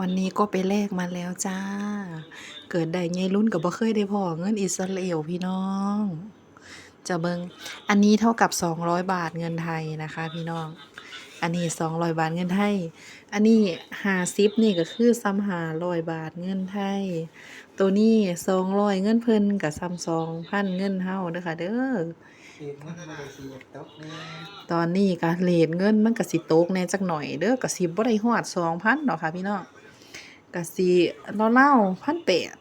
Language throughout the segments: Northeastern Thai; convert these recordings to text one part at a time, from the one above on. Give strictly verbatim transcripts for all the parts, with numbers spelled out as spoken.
วันนี้ก็ไปแลกมาแล้วจ้า เกิดได้ใหญ่รุ่นก็บ่เคยได้พ้อเงินอิสราเอลพี่น้อง จะเบิ่ง อันนี้เท่ากับสองร้อยบาทเงินไทยนะคะพี่น้อง อันนี้สองร้อยบาทเงินไทย อันนี้ห้าสิบนี่ก็คือส่ำห้าร้อยบาทเงินไทย ตัวนี้สองร้อยเงินเพิ่นก็ส่ำสองพันเงินเฮาเด้อค่ะเด้อ ตอนนี้ก็เรทเงินมันก็สิตกแหน่จักหน่อยเด้อ ก็สิบ่ได้ฮอดสองพันดอกค่ะพี่น้อง ก็สิราวๆพันแปด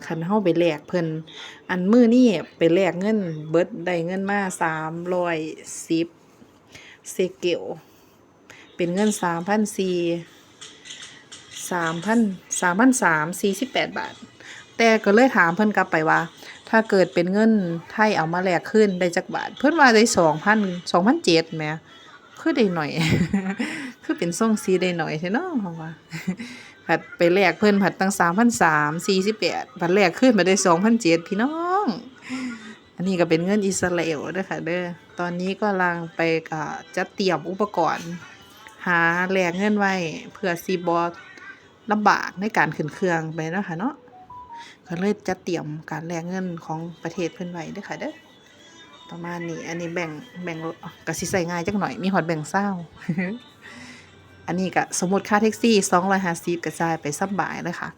คันเฮาไปแลกเพิ่น อันมื้อนี้ไปแลกเงินเบิด ได้เงินมาสามร้อยสิบเชเกล เป็นเงินสามพันสี่ สามพัน สามพันสาม สี่สิบแปดบาท แต่ก็เลยถามเพิ่นกลับไปว่า ถ้าเกิดเป็นเงินไทยเอามาแลกคืนได้จักบาท เพิ่นว่าได้สองพัน สองพันเจ็ดแหม คือได้หน่อย คือเป็นทรงสีได้หน่อยแท้เนาะ เฮาว่า ผัดไปแลกเพิ่นผัดตั้งสามพันสาม สี่สิบแปด ผัดแลกคืนผัดได้สองพันเจ็ดพี่น้อง อันนี้ก็เป็นเงินอิสราเอลเด้อค่ะเด้อ ตอนนี้กำลังไป เอ่อ จัดเตรียมอุปกรณ์ หาแลกเงินไว้ เพื่อสิบ่ลำบากในการขึ้นเครื่องไปเนาะค่ะเนาะ ก็เลยจัดเตรียมการแลกเงินของประเทศเพิ่นไว้เด้อค่ะเด้อ ประมาณนี้ อันนี้แบงก์ แบงก์ ก็สิใช้ง่ายจักหน่อย มีฮอดแบงก์ซาว อันนี้ก็สมมุติค่าแท็กซี่สองร้อยห้าสิบ ก็จ่ายไปสบายเลยค่ะ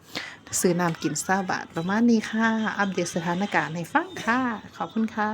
ซื้อน้ำกินซาวบาท ประมาณนี้ค่ะ อัปเดตสถานการณ์ให้ฟังค่ะ ขอบคุณค่ะ